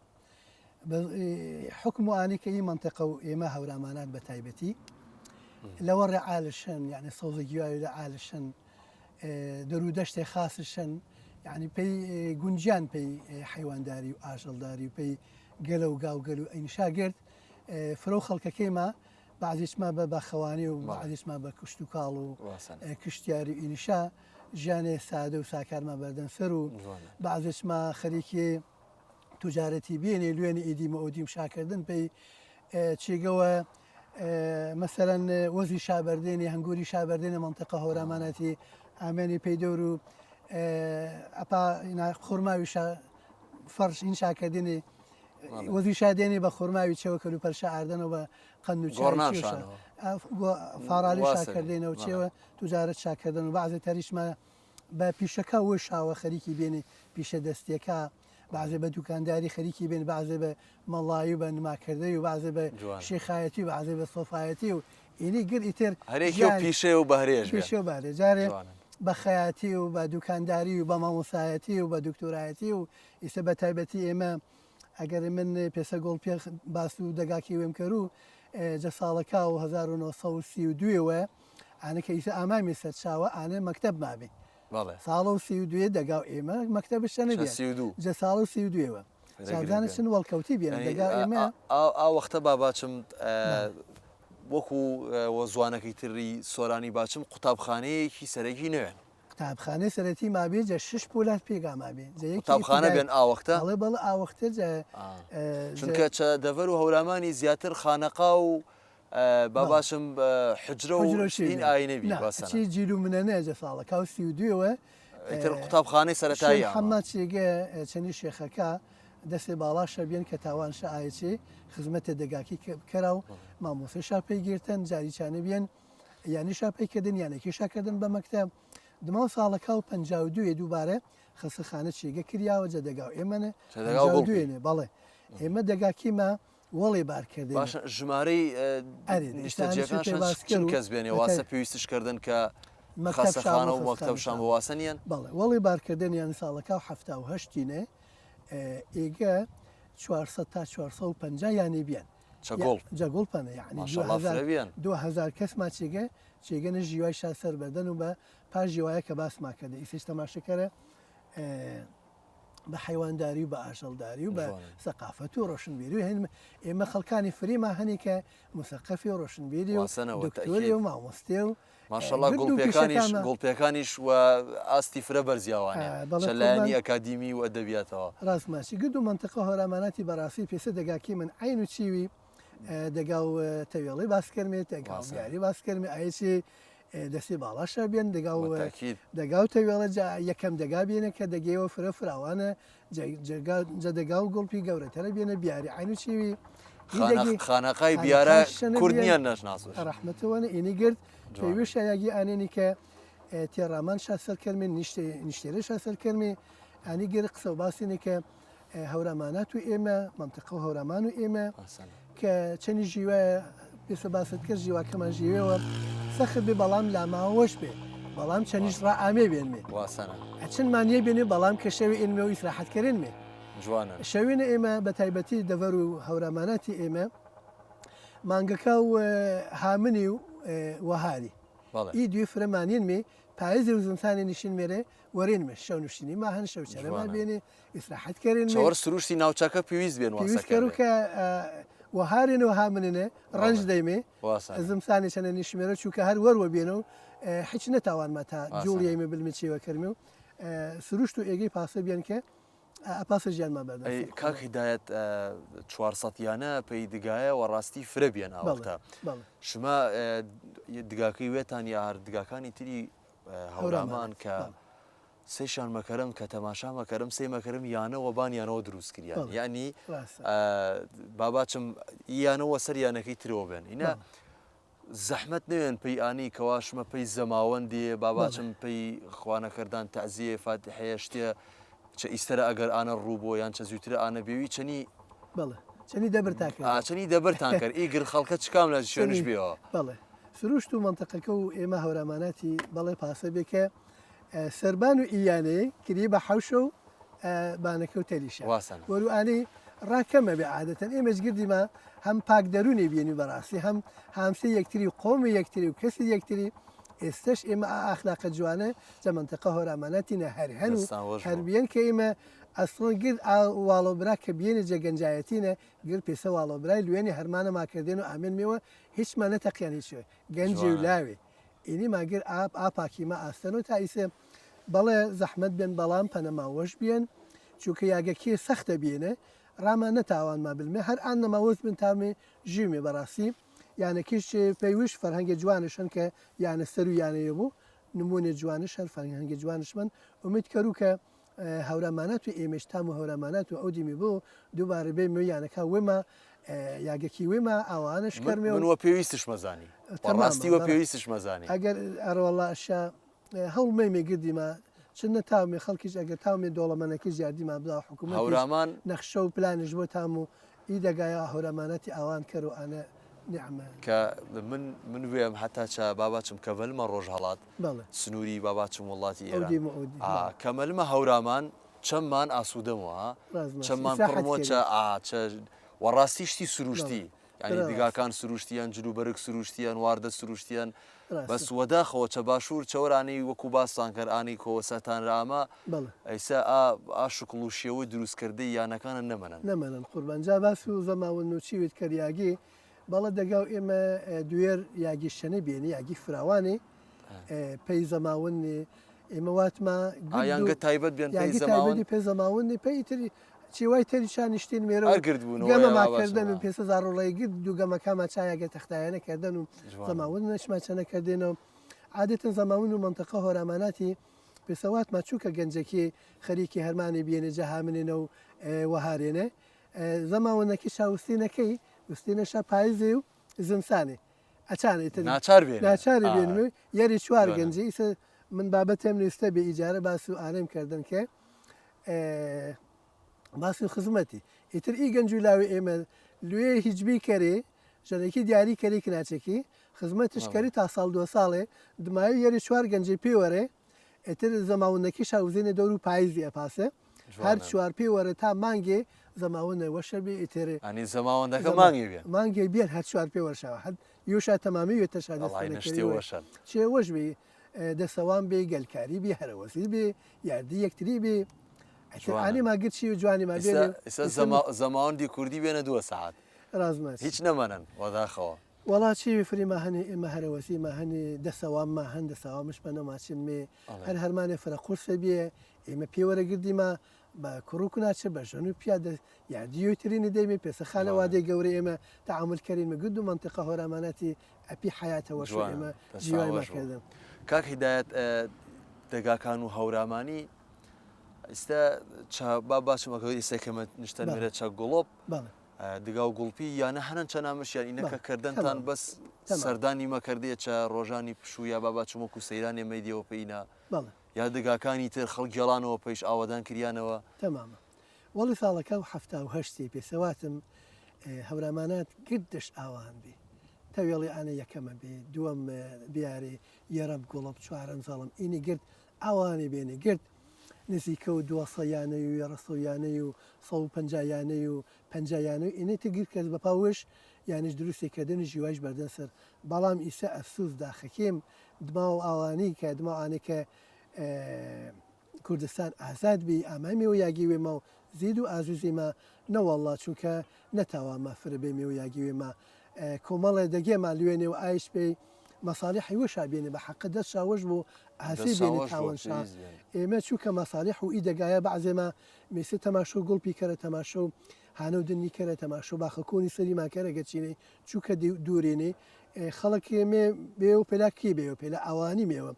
حکم و ئانی کە ئی منطقە و ئێمە هەورامانات بە تایبەتی لەوە ڕێ عالشن یعنی سەوزە گیاوی لە عالشن دەرو دەشتێ خاسشن یعنی پێی گونجیان پێی حیوانداری و ئاژەڵداری و پێی گەلە و گاوگەل و ئەینشا گرت فرە و خەڵکەکەیما بەعزیشما بە باخەوانی و بەعزیشما بە کشت و کاڵ و کشتیاری و ئینشا ژیانێ سادە و ساکارما بەردەن سەر و بەعزیشما خەریکی توجارەتی بێنێ لوێنی ئیدیم و ئەودیم شاکردن پێی چیگەوە مەسەرەن وەزی شابەردێنی هەنگوری شابەردێنە منطقە هەورامانەتی ئامێنی پێی دەور و ئەپا خورماوی فەرش این شاکردنی وەزی شادێنی بە خورماوی چێوە کەلوپەل شا ئاردەنەوە بە قەند و فارالی شاکردێنەوە چێوە توجارەت شاکردن و بەعزێ تەریشمە بە پیشەکە وشاوە خەریکی بێنێ پیشە دەستیەکە بەعزێ بە دوکانداری خەریکی بێن بەعزێ بە مەڵایی و بە نماکردەی و بەعزێ بە شێخایەتی و بەعزێ بە سۆفایەتی و ئینی گر ئیتر هەرێکی و پیشەیە و بەهرێش پیشە و بەهرێ جارێ بە خەیاتی و بە دوکانداری و بە مامۆسایەتی و بە دکتۆرایەتی و ئیسە بە تایبەتی ئێمە ئەگەر من پێسە گۆڵ پێ باس و دەگاکی وێم کەرو جە ساڵەکە و 1932 وە ئانە کە ئیسە ئامامی سەرچاوە ئانە مەکتەب مابێ ساڵە و 32 دەگاو ئێمە مەکتەب شتە نەبێ جە ساڵ و 32 وە چاودانە چن وەڵکەوتی بێن دەگا ئێمە ئا وەختە با باچم وەکو وە زوانەکەی تری سۆرانی باچم قوتابخانەیەکی سەرەکی نەوێن. قوتابخانەی سەرەتی مابێ جە شش پۆلات پێگا مابێ جە یەکی قوتابخانە ئیبتیدای بێن ئاوەختە؟ بەڵێ بەڵێ ئاوەختە جە چونکە چە دەڤەر و هەورامانی زیاتر خانەقا و با بەڵێ باشم حوجرە و حوجرە و شی این بێن ئاینە بی نا باسەنە. چی جیل و منەنە جە ساڵەکا و 32 وە ئیتر قوتابخانەی شێ سەرەتایی ئامە. محەممەد چێگە چەنی شێخەکا دەسێ باڵا شە بیەن کە تاوان شە ئاێچێ خزمەتێ دەگاکی کەرا و مامۆسێ شا پێی گرتن جاری چانە بیەن یانی شا پێی کردن یانەکی شا کردن بە مەکتەب دماو ساڵەکا و 52 ێ دووبارە خەسەخانە چێگە کریاوە جە دەگاو ئێمەنە چە دەگاو 52 گوڵپی. ێنێ بەڵێ ئێمە دەگاکیمە وەڵێ بار کردێنێ. باشە ژمارەی ئەرێ نیشتەجێکان ئێستا پێ شەن باس چ کەر و کەس بێنێ بەتای واسە پێویستش کردن کە مەکتەب شان خەسەخانە بۆ و مەکتەب خەسخانە شان شان بۆ واسە نیەن؟ بەڵێ وەڵێ بارکردنیان ساڵەکا و 78 ینێ ئێگە 400 تا 450 یانێ بیەن چە گوڵ جە گوڵ پەنە یعنی ماشاءاللە 2000 فرە بیەن. 2000 کەس ما چێگە چێگەنە ژیوای شا سەر بەردەن و بە پاش ژیوایە کە باس ما کردە ئیسەش تەماشەکەرە بە حەیوانداری و بە ئاژەڵداری و بە جوانە. سەقافەت و ڕۆشنبیری و هەن ئێمە خەڵکانی فریما هەنی کە موسەقەفی و ڕۆشنبیری و واسەنە وە دکتۆری تەئکید. و مامۆستێ و ماشاءاللە گرد و گوڵپێکانیش پیشەکانە. گوڵپێکانیش وە ئاستی فرە بەرزیاوانێ بەڵێ چە لایەنی قوربان. ئەکادیمی و ئەدەبیاتەوە. ڕاست ماچی گرد و مەنتقە هۆراماناتی بەڕاستی پێسە دەگاکی من عەین و چیوی دەگا و تەوێڵی باس کەرمێ دەگا و واسەنە. بیاری باس کەرمێ ئایچی دەستی باڵاشە بێن دەگا و وە تەئکید. دەگا و تەوێڵە جا یەکەم دەگا بێنە کە دەگەیەوە فرە فراوانە جە دەگا و گوڵپی گەورەتەرە بێنە بیاری عەین و چیوی ئی دەگی خانەقای بیارە خانەقاش شەنە کورد بیەن نییە نەشناسوش. ڕەحمەتەوەنە ئینی گرد جوانە. پێویشە یاگی ئانێنی کە تێڕامان شا سەر کەرمێ نیشتێرە شا سەر کەرمێ ئانی گر قسە و باسینی کە هەورامانات و ئێمە مەنتقە و هەورامان و ئێمە ئاسانە. کە چەنی ژیوایە پێسە باست کرد ژیواکەمان ژیوێەوە سەخت بێ بەڵام لاماوەش بێ بەڵام چەنیش واسە. ڕائامێ بێنمێ واسەنە. ئەچنمان یە بێنێ بەڵام کە شەوێ ئێنمێ و ئیسراحەتکەرێنمێ جوانە. شەوێنە ئێمە بە تایبەتی دەڤەر و هەوراماناتی ئێمە مانگەکە و هامنی و وەهاری بەڵێ. ئی دوێ فرە مانینمێ پایزێ و زمسانێ نیشین مێرێ وەرێنمێ شەو نوشتنی ما هەن شەو چەرەما جوانە. بێنێ ئیسراحەت کەرێنمێ چەوەر سروشتی ناوچەکە پێویست بێن واسە پێویست کەرو کەرێ. کە وەهارێن و هامننێ ڕەنج بەڵێ. دەیمێ واسەنە. زمسانێ چەنە نیشمێرە چووکە هەر وەروە بێنە و حیچ نەتاوانما تا واسەنە. جوڵیەیمێ بلمێ چێوە کەرمێ و سروشت و ئێگەی پاسە بیەن کە ئەپاسە ژیانما بەردەن ئەی سەر کاک قوربان. هیدایەت 400 یانە پەی دگایە وە ڕاستی فرە بیەن بەڵێ ئاوەختە بەڵێ. شما دگاکەی وێتان یا هەر دگاکانی تری هەورامان هەورامانات کە بەڵێ. سەیشان مەکەرم کە تەماشا مەکەرم سەی مەکەرم یانەوە بان یانەوە دروست کریان بەڵێ یعنی ڕاستە. باباچم یانەوە سەر یانەکەی ترەوە بێن ئینا بەڵێ. زەحمەت نەوێن پەی ئانی کەوا شمە پەی زەماوەندێ بەڵێ. باباچم پەی خوانەکردان تەعزیە فاتحەیە شتێ چە ئیستەرە ئەگەر ئانە ڕوو بۆ یان چە زووترە ئانە بێوی چەنی بەڵێ چەنی دەبرتان ئا کرد. چەنی دەبرتان کرد ئی گر خەڵکە چ کام لە شوێنش چەنی بێەوە بەڵێ سروشت و مەنتقەکە و ئێمە هەوراماناتی بەڵێ پاسە بێ کە سەربان و ئیانەیە کری بە حەوشە و بانەکە و تەریشە واسەنە. وەرو ئانەی ڕاکەمە بێ عادەتەن ئێمەش گردیما هەم پاک دەرونی بینی بەڕاستی هەم هامسەی یەکتری و قۆمی یەکتری و کەسی یەکتری ئێستش ئێمە ئا ئەخلاقە جوانە جە مەنتقە هۆراماناتینە هەر هەن و دەستان وەش هەر بۆ. بیەن کە ئێمە ئەسڵەن گرد ئا واڵۆ برا کە بیەنێ جە گەنجایەتینە گرد پێسە واڵۆ برای لوێنێ هەرمانە ماکردێن و ئامێن مێوە هیچمان نەتەقیان هیچ گەنجێ و جوانە. لاوێ ئینی ماگر ئا ئا پاکیما ئاستەن و تا ئیسێ بەڵێ زەحمەت بێن بەڵام پەنەما وەش بیەن چووکە یاگە کێ سەختە بیەنێ ڕاما نەتاوانما بلمێ هەر ئان نەما وەس بن تامێ ژیومێ بەڕاستی یانەکیش پەیوش فەرهەنگێ جوانش هەن کە یانە سەر و یانەیە بوو نمونێ جوانش هەر فەرهەنگێ جوانش من ئومید کەرو کە هەورامانات و ئێمەش تام و هەورامانات و ئەو دیمی بۆ دووبارە بێ مێ یانەکە وێما یاگەکی وێما ئاوانش کەرمێ من و وە پێویستش مەزانی تەمامە ڕاستی وە بەڕ پێویستش مەزانی ئەگەر ئەرەوەڵا ئەشا هەوڵ مەیمێ گردیما چ نەتاومێ خەڵکیش ئەگەر تاومێ دۆڵەمەنەکەی زیادیما بدا حکوومەتیش هەورامان نەخشە و پلانش بۆ تام و ئی دەگایا هەوراماناتی ئاوان کەر و ئانە نیعمە. کە من من وێم حتا چە باباچم کەڤەلمە ڕۆژهەڵات بەڵێ. سنووری باباچم وڵاتی ئەو ئێران دیم و ئەو دیم ئا بەڵێ. کەمەلمە هەورامان چەممان ئاسوودەموە ها ڕاست ماسی چەممان ئیسراحەت پڕموە کەری. چە ئا چە وە ڕاستی شتی بەڵێ سروشتی یعنی برا ڕاستە. دگاکان سروشتیان جلوبەرگ سروشتیان واردە سروشتیان بەس ڕاستە. وەداخەوە چە باشوور چەوەرانی وەکو باستان کەر ئانی کۆوەسەتان رامە بەڵێ. ئەیسا ئا ئا شکڵ و شێوەی دروست کردەی یانەکانە نەمەنن. نەمەنن قوربان جا باس و زەماوەند و چیوت کەریاگی بەڵە دەگاو ئێمە دوێر یاگی شەنە بێنی یاگی فراوانی پەی زەماوەنی. ئێمە واتما یانگە تایبەت بێن پێی زەماوەندی پێ زەماوەندی پێی تری چیوای تری شا نیشتین مێرە گرد بوون گەمە ما کردن و پێسە زاڕۆڵی گرد دوو گەمەکەما چایەگە تەختایانە کردن و زەماوەند نەشما چەنە کردێنەوە عادەتەن زەماوەند و مەنتەقە هۆراماناتی پێسەواتما چووکە گەنجەکی خەریکی هەرمانی بێنێ جەهامنێنە و وەهارێنێ زەماوەندەکی شاوستینەکەی وستینەشا پایزێ و زمسانێ ئەچان ئیتر ناچار بێنێ ناچاری بێنم و یەری چوار گەنجی ئیسە من بابەتێم نووسە بێ ئیجارە باس و ئارێم کردن کە باس و خزمەتی ئیتر ئی گەنج و لاوی ئێمە لێ هیچ بیکەرێ ژەنێکی دیاری کەری کناچێکی خزمەتش کەری تا ساڵ دو ساڵێ دمایی یەری چوار گەنجی پێوەرێ ئیتر زەماوندەکی شاوزێنێ دەور و پایزی ئەپاسێ هەر چوار پێ وەرە تا مانگێ زەماوەندە وەشە بێ ئیتر ئەنی زەماوەندەکە مانگێ بێ مانگێ بێن هەر چوار پێ وەرشەوە هەر یوشا تەمامی وێتە شا دەست نشتێ وەشەن چێ وەش بێ دەسەوان بێ گەلکاری بێ هەرەوەزی بێ یاردی یەکتری بێ ئەنی ما گرچی و جوانی ما بێ ئێستا زەماوەندی کوردی بێنە دووە سەعات ڕازمە هیچ نەمەنن وەداخەوە. وەڵا چی فری ما هەنێ ئێمە هەرەوەزی ما هەنێ دەسەوام ما هەن دەسەوامش بە نەماچن مێ هەر هەرمانێ فرە قورسە بێ ئێمە پێوەرە گردیما بە کوڕ و کونا چ بە ژن و پیا دە یاردیۆی ترینی دەیمێ پێسە خانەوادەی گەورەی ئێمە تەعامول کەرین مە گرد و مەنتیقە هۆراماناتی ئەپی حەیاتە وەش و ئێمە جیوای ما کردن. کاک هیدایەت دەگاکان و هەورامانی ئیستا چە با باسم ئەکە ئیستا کەمە نیشتە نوێرە چە گوڵۆپ دگا و گوڵپی یانە هەنن چە نامشیان ئینە کە کردنتان بەس سەردانی مەکردێ چە ڕۆژانی پشوو یا با باچم وەکو سەیرانێ مەیدیەوە پێینا یا دگاکانی تر خەڵک گێڵانەوە پەیش ئاوەدان کریانەوە. تەمامە وەڵی ساڵەکە و 78 پێسەواتم هەورامانات گرد دەشت ئاوان بی تەوێڵی ئانە یەکەمە بێ دووەم بیارێ یەرەم گوڵب چوارەم زەڵم ئینی گرد ئاوانی بێنێ گرد نزیکە و دووەسە یانەی و یەڕەسە و یانەی و 150 یانەی و 50 یانەی ئینەی تر گرد کەس بە پاوش یانیش دروستی کردن ژیوایش بەردەن سەر بەڵام ئیسە ئەفسوس داخەکێم دماو ئاوانی کە دماو ئانێ کە کوردستان ئازاد بی ئامای مێوە یاگی وێما و زید و ئازیزی ما نەوەڵڵا چونکە نەتاوا ما فرە بێ مێوە یاگی وێما کۆمەڵێ دەگێ ما لوێنێ و ئایش پێی مەساڵیحی وشا بێنێ بە حەقە دەست شاوەش بۆ ئازی بێنێ تاوەن شا ئێمە چووکە مەساڵیح و ئی دەگایە بەعزێ ما مێسێ تەماشۆ گوڵپی کەرە تەماشۆ هانە و دنی کەرە تەماشۆ باخە کۆنی سەری ما کەرە گەچینەی چووکە دوورێنێ خەڵک مێ بێ و پێلا کی بێ و پێلا ئاوانی مێوە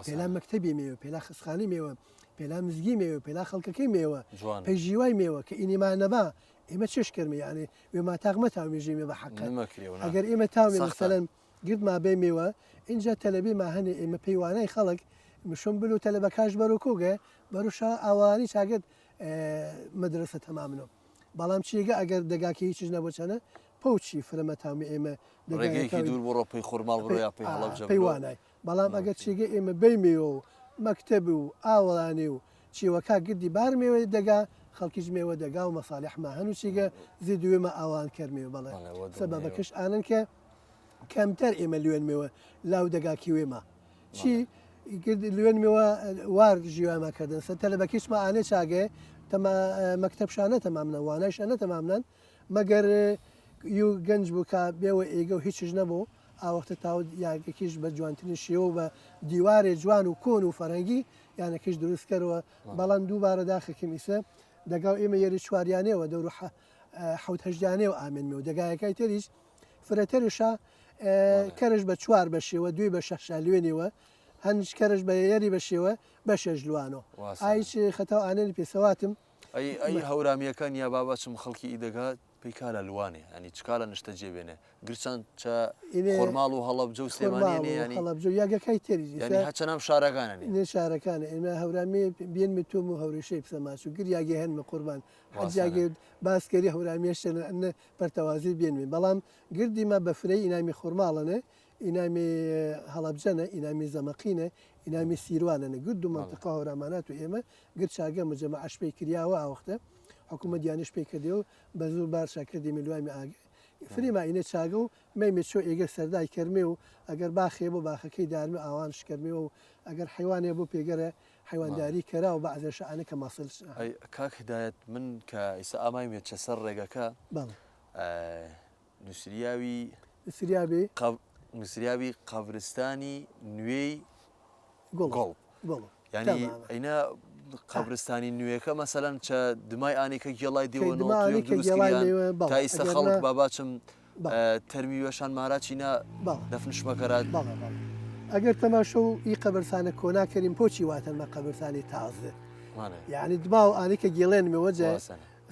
پێلا مەکتەبی مێوە پێلا خسخانی مێوە پێلا مزگی مێوە پێلا خەڵکەکەی مێوە پەیژیوای مێوە کە ئینیمان نەبا ئێمە چش کردمی یانێ وێما تاقمە تاوێژی مێ بە حەق ئەگەر ئێمە تاوێ مەسەلەن گرد ما بێ مێوە اینجا تەلەبی ما هەنێ ئێمە پەیوانای خەڵک مشم بلو تەلەبەکاش بەرو کۆگە بەروشا ئاوانی چاگرد مەدرسە تەمامنەوە بەڵام چیگە ئەگەر دەگاکی هیچش نەبوو چەنە پەوچی فرە مەتامی ئێمە ڕێگەیەکی دوور بڕۆ پێی خورماڵ بڕۆ یا پێی هەڵەبجە پێی وانای بەڵام ئەگەر چیگە ئێمە بەیمێوە و مەکتەب و ئاوەڵانی و چیوەکا گردی بار مێوە دەگا خەڵکیش مێوە دەگا و مەساڵیحما هەن و چیگە زیدوێمە ئاوان کەرمێ بەڵێ سەبەبەکەش ئانن کە کەمتەر ئێمە لوێن مێوە لاو دەگا کیوێمە چی گرد لوێن مێوە وار ژیواما کردن سەر تەلەبەکیشما ئانێ چاگێ تەما مەکتەب شانە تەمامنە وانای شانە تەمامنەن مەگەر یو گەنج بوو کە بێوە ئێگە و هیچش نەبوو ئاوەختە تاو یاگەکیش بە جوانترین شێوە و بە دیوارێ جوان و کۆن و فەرەنگی یانەکەش دروست کەرەوە بەڵام دووبارە داخەکەم ئیسە دەگاو ئێمە یەری چواریانەوە دەور و حەوت هەشتیانەوە ئامێنمەوە دەگایەکای تریش فرەترشە کەرش بە چوار بە شێوە دوی بە شەشە لوێنیوە هەنج کەرش بە یەری بە شێوە بە شەش لوانۆ ئایش خەتاو ئانێنی پێسەواتم ئەی ئەی هەورامیەکان یا بابا چم خەڵکی ئیدەگا پێی کالە لوانێ ینی چکالە نیشتە جێ بێنێ گرچان چە خۆرماڵ و هەڵەبجە و سلێمانی نێ ینی هەڵەبجە یاگەکای تری ینی هەچە نام شارەکانە نێ نێ شارەکانە ئێمە هەورامی بێن متۆم و هەورێشەی پسە ماچ و گریاگێ هەن مە قوربان حەجیاگێ باسکەری هەورامیە شەنە ئەنە پەرتەوازی بێنمێ بەڵام گردیمە بە فرەی ئینامی خورماڵەنێ ئینامی هەڵەبجەنە ئینامی زەمەقینە ئینامی سیروانەنە گرد و مەنتقە هەورامانات و ئێمە گرد چاگە مجەمەعەش پێی کریاوە ئاوەختە حکوومەت یانیش پێی کردێ و بە زوور بارشا کردی میلوامی ئاگە فریما ئینە چاگە و مەیمێ چۆ ئێگە سەردای کەرمێ و ئەگەر باخێ بۆ باخەکەی دارمێ ئاوان شکەرمێ و ئەگەر حیوانێ بۆ پێگەرە حیوانداری کەرا و بەعزێ شەئانە کە مەسل ئەی کاک هیدایەت من کە ئیسا ئامایمێ چە سەر ڕێگەکە بەڵێ نووسریاوی نووسریاوی نووسریاوی قەبرستانی نوێی گوڵ گوڵ. یانی ئەینە قەبرستانی نوێکە مەسەلەن چە دمای ئانیکە گێڵای دیوە تا ئیستا خەڵک باباچم تەرمی وێشان ماراچی نا دەفنشمەکەرات. ئەگەر تەماشە و ئی قەبرسانە کۆنا کەریم پۆچی واتەنمە قەبرسانی تازە یعنی دما و ئانیکە گێڵێنمەوە جە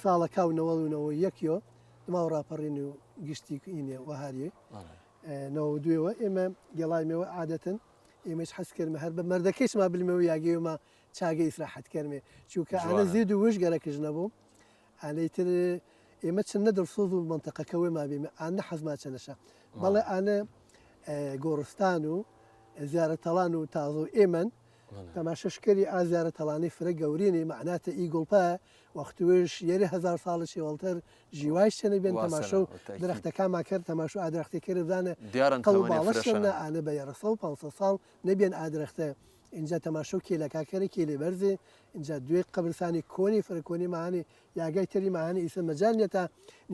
ساڵەکە و نەوەڵ و نەوە یەکیۆ دما و ڕاپەڕین و گشتی ئینێ وەهاریێ نەوە دوێوە ئێمە گێڵایمەوە عادەتەن ئێمەش حەز کردمە هەر بە مەردەکەیشما بلمەوە یاگەیەمە چاگە ئیسراحەت کەرمێ چونکە ئانە زێد و وش گەرەکش نەبوو ئانەی تر ئێمە چ نە دڵسۆز و مەنتەقەکە وێما بێمە ئانە حەزما چەنەشە بەڵێ ئانە گۆڕستان و زیارەتەڵان و تازە و ئێمەن تەماشەشکەری ئا زیارەتەڵانی فرە گەورینی مەعناتە ئی گوڵپە وەختوێش یەێ هزار ساڵە شێوەڵتەر ژیوایش چەنە بێن تەماشە و درەختەکانمان کرد تەماشو ئا درەختێ کرد بزانە دیارن قەڵ و باڵەشەنە ئانە بە یەڕە 500 ساڵ نەبێن ئا درەختە ئینجا تەماشە و کێلەکا کەرە کێلێ بەرزێ ئینجا دوێ قەبرسانی کۆنی فرە کۆنی ماهانی یاگای تەری ماهانی ئیسە مەجال نیە تا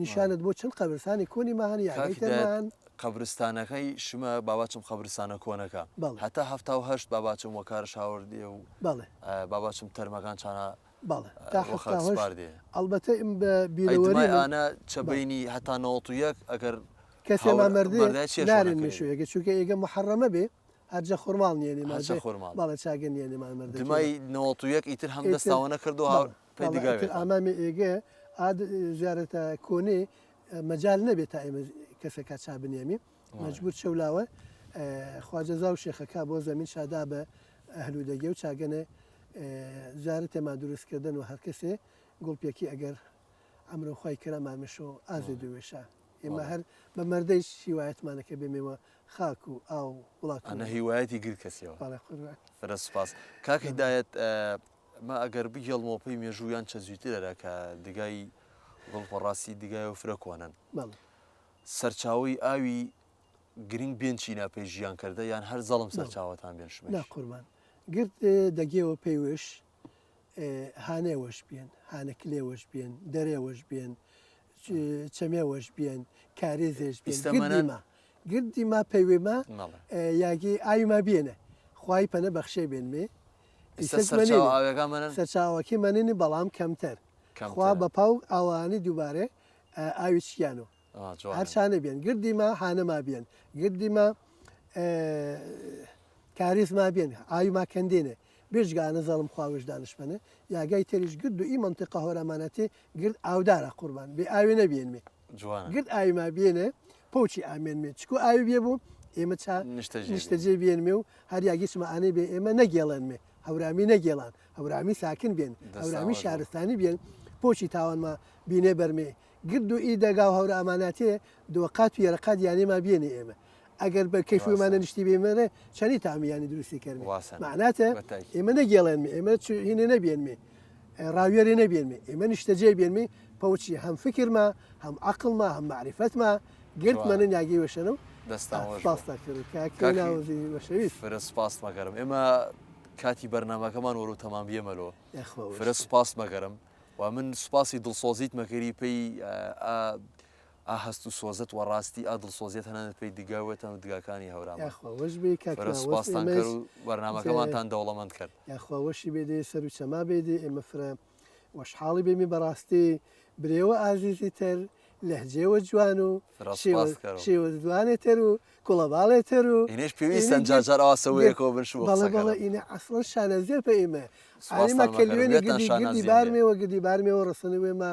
نیشانت بۆ چەند قەبرسانی کۆنی ماهانی یاگای کاک تەر هیدایەت ماهان. قەبرستانەکەی شمە باباچم قەبرستانە کۆنەکە بەڵێ. هەتا 78 باباچم وەکارش هاوردێ و بەڵێ. باباچم تەرمەکان چانە بەڵێ تا وە خاک 78 سپاردێ. ئەڵبەتە ئم بە ئەی بیرەوەری دمای من ئانە چە بەڵێ. بەینی هەتا 91 ئەگەر کەسێ هاور ما مردێ مەردای چێ شۆنە نارێن کەێ. مشوێگە چونکە ئێگە موحەڕەمە بێ هەرجە خورماڵ نیەنێ هەرچە مادێ خورماڵ. بەڵێ چاگە نیەنێ مان مردەکێ دمای 91 ئیتر هەم ئیتر دەستاوە نەکردو بەڵێ هاور پەی بەڵێ دگاوێ ئیتر تا. ئامامی ئێگە ئاد زیارەتە کۆنێ مەجال نەبێ تا ئێمە کەسێکا چا بنێمی مەجبور چەولاوە خواجەزا و شێخەکە بۆ زەمین شادا بە ئەهلوودەگێ و چاگەنێ زیارەتێمان دروست کردن و هەر کەسێ گوڵپێکی ئەگەر ئەمرۆ خوای کرا مارمشۆ ئازێ دوێشا ئێمە هەر بە مەردەیش هیوایەتمانەکە بێمێوە خاک و ئاو وڵات ئەنە هیوایەتی گر کەسیەوە بەڵێ قوربان. فرە سپاس کاک هیدایەت مە ئەگەر بگێڵمەوە پەی مێژوو یان چە زویترەرە کە دگای گوڵپە ڕاستی دگای و فرە کۆنەن بەڵێ. سەرچاوەی ئاوی گرنگ بێن چینا پەی ژیان کردە یان هەر زەڵم بەڵێ. سەرچاوەتان بێن نا شمەیش؟ قوربان گرت دەگێوە پەی وش هانێ وەش بێن هانە کلێ وەش بێن دەرێ وەش بێن چەمێ وەش بێن کارێزێش بێن ئیستە گردی مەنەن ما گردی ما پەیوێ ما مەڵێ. یاگی ئاوی ما بێنە خوای پەنە بەخشێ بێنمێ ئیستە ئیسەش سەرچاوە مەنێنێ ئاویەکان مەنەن؟ سەرچاوەکەی مەنێنێ بەڵام کەمتەر خوا کەمترە. بە پاو ئاوانی دووبارە ئاوی چیانۆ جوانە. هەرچانە بێن گردی ما هانە ما بێن گردی ما کاریز ما بێن ئاوی ما کەندێنێ بێجگانە زەڵم خواوش دانشمەنە یاگای تەریش گرد و ئی مەنتیقە هۆرامانەتێ گرد ئاودارە قوربان بێ ئاوێ نەبێنمێ جوانە. گرد ئاوی ما بێنێ پۆچی ئامێنمێ چکو ئاوی بێ بوو ئێمە چا نیشتەجێ بێ. نیشتەجێ بێنمێ و هەر یاگیچمە ئانێ بێ ئێمە نەگێڵێنمێ هەورامی نەگێڵان هەورامی ساکن بێن دەستان هەورامی وەش بوو. شارستانی بێن پۆچی تاوانما بینێ بەرمێ گرد و ئی دەگا و هەوراماناتێ دووەقات و یەرەقات یانێ ما بێنێ ئێمە ئەگەر بە کەیف واسە. ومانە نیشتی بێمەرە چەنی تامی یانی دروستی کردێ واسەنە. معناتە بە تاکید. ئێمە نەگێڵێنمێ ئێمە هینێ نەبێنمێ ڕاویێرێ نەبێنمێ ئێمە نیشتەجێ بێنمێ پەوچی هەم فکرما هەم عەقڵما هەم مەعریفەتما گرد جوانە. مەنن یاگەی وەشەنە و دەستان وەش بوو. سپاستان کرد کاک کاک ناوەزی وەشەویست. فرە سپاس مەگەرم ئێمە کاتی بەرنامەکەمان وەرو تەمام بیەمەلۆ یاخوا وەش فرە بێ. سپاس مەگەرم و من سپاسی دڵسۆزیت مەکەری پێی ئا ئا هەست و سۆزت وە ڕاستی ئا دڵسۆزیت هەنانت پێی دگاوێتەن و دگاکانی هەورامان یاخوا وەش بێ کاک فرە ناوەز سپاستان ئێمەش کەر و بەرنامەکەمانتان دەوڵەمەند کرد. یاخوا وەشی بێدێ سەر و چەما بێدێ ئێمە فرە وەشحاڵی بێمی بەڕاستی برێوە ئازیزی تر لەهجێوە جوان و فرە شێوە سپاس کەرم. شێوە زوانێ تر و کوڵەباڵێ تر و ئینەش ئینە پێویستن گرد جارجار ئاوا گرد سەوەیەکەوە بن شوو بۆ بەڵێ بەڵێ قسەکەرم. ئینە ئەسڵەن شانازیە پێ ئێمە ئانیما سپاستان کە مەکەرم لوێنێ وێتان گردی گردی شانازیەم بێ. بارمێوە گردی بارمێوە ڕەسەنە وێما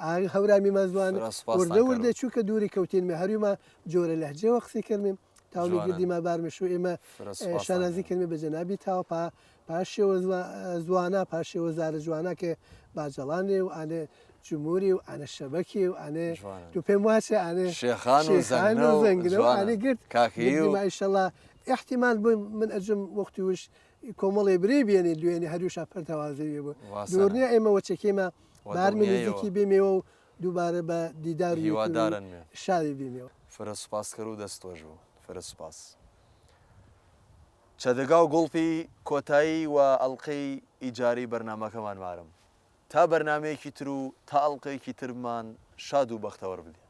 ئاگ هەورامی ما زوان فرە سپاستان وردە وردە کەرم. چووکە دووری کەوتینمێ هەرویما جۆرە لەهجەوە قسەی کردمێ تاومی جوانن. گردی ما بارمێ شو ئێمە فرە سپاستان شانازی کەرم. کردمێ بە جەنابی تاوە پا پاش شێوە زوانە پاش شێوە زارە جوانە کە باجەڵانێ و ئانێ جمهوری و ئانە شەبەکی و ئانێ جوانن. تو پێم واشە ئانێ شێخان و شێخان زەنگنە و و زەنگنە و ئانێ جوانن. گرد کاکەیی گردی و ما ئیشەڵا احتیمال بوو من ئەجم وەختی وش کۆمەڵێ برێ بێنێ دوێنێ هەروشا پەرتەوازەوێ بوو واسەنە. دوور نییە ئێمە وەچەکێمە وە بارمێ دڵنیایەوە. نزیکی بێمێوە و دووبارە بە دیدار و یەکتر و هیوادارن مێ. شادی بینێەوە. فرە سپاس کەر و دەست خۆش بوو. فرە سپاس. چەدەگا و گوڵپی کۆتایی و ئەڵلقەی ئیجارەی بەرنامەکەمان مارم. تا بەرنامەیەکی تر و تا ئەڵلقەیەکی ترمان شاد و بەختەوەر بدێ.